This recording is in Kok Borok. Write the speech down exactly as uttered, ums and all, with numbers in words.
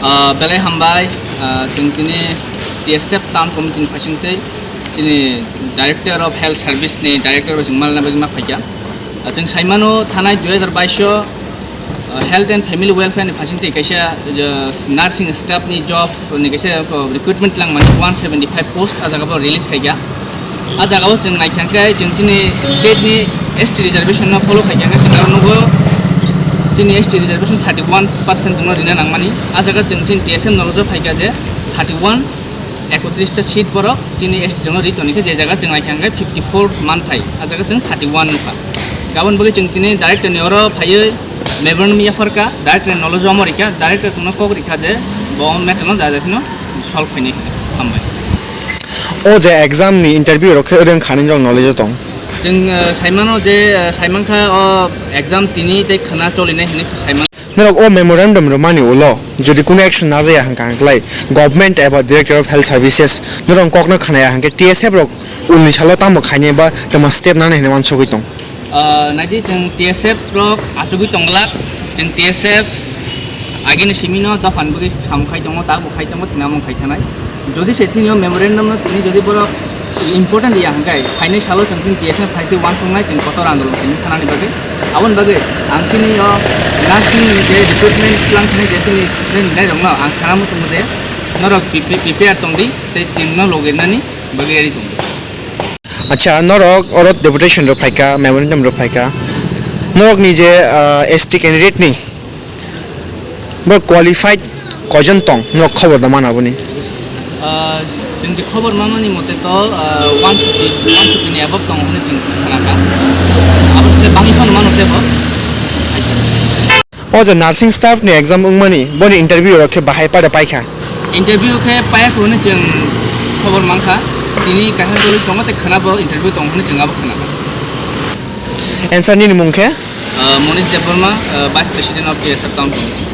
Ah, belai hambai, ah, chwng tini T S F Town Committee ni phaising tei chini Director of Health Service ni Director bai chwng malna bagwi ma phaikha. Ah, chwng saimano thanai dui hazar bais o, ah, Health and Family Welfare ni phaising tei kaisa, ah, nursing staff ni job ni kaisa, ah, recruitment langmani one seventy five post ah jaga bo release khaikha. Ah jaga o chwng naikha khe chwng chini state ni S T reservation no follow khaikha khe chwng aro nugo chini S T reservation thirty one percent chwngno rina nangmani. Ah jaga chwng chini T S M knowledge o phaikha je thirty one, ekotris ta seat borok chini S T rokno ri toni khe je jaga chwng naikha khe fifty four manthai, ah jaga chwng thirty one nukha. Gabon bagwi chwng tini director ni oro phaiwi memorandum yapharkha, director ni knowledge o omo rikha, director chwngno kok rikha je bo matter no jaga phino solve khainai hwnwi. Hambai. O je exam ni interview rok khe odeng khani rok knowledge o tong. Chwng, eh, saimano je, eh, saimankha o exam tini tei khwna cholinai hwnwi saiman. Norok o memorandum rwmani ulo jodi kunu action najaya hwnkha hwnkhlai government eba Director of Health Services norok kokno khnaya hwnkhe T S F rok ulni salo tamo khainai ba tamo step nanai hwnwi uansugwi tong. Ah, naidi chwng T S F rok achugwi tongglak, chwng T S F agini simino dophani bagwi samung khai tongo, tabuk khai tongo, tini amung khai thanai. Jodi se tini o memorandum no tini jodi borok important ya hwnkhe, phainai salo chwng tini T S F phai tei uansuknai chwng kotor andolon khainai thanani bagwi. Aboni bagwi ang chini o nursing ni je recruitment plan khainai je chini student ni nairokno ang sana muchungo je norok pre-, pre-, prepare tongdi tei chwngno logirnani bagwi ready tongdi. Acha, norok oro deputation rok phaikha, memorandum rok phaikha. Norok ni je, ah, S T candidate ni bo qualified koijon tong, norok khobor da mana boni. Ah, chwng je khobor mamani mote to, ah, one fifty, one fifty ni above tong hwnwi chwng khnakha. Abo se bangwi phano mano tebo. O je nursing staff ni exam wngmani, boni interview rok khe bahai pada paikha. Interview khe paya khe hwnwi chwng khobor mankha. Tini kaisa choli tongo tei khwnabo interview tong hwnwi chwng abo khwnakha. Answer nini mung khe? Ah, Monish Debbarma, ah, Vice President of T S F Town Committee.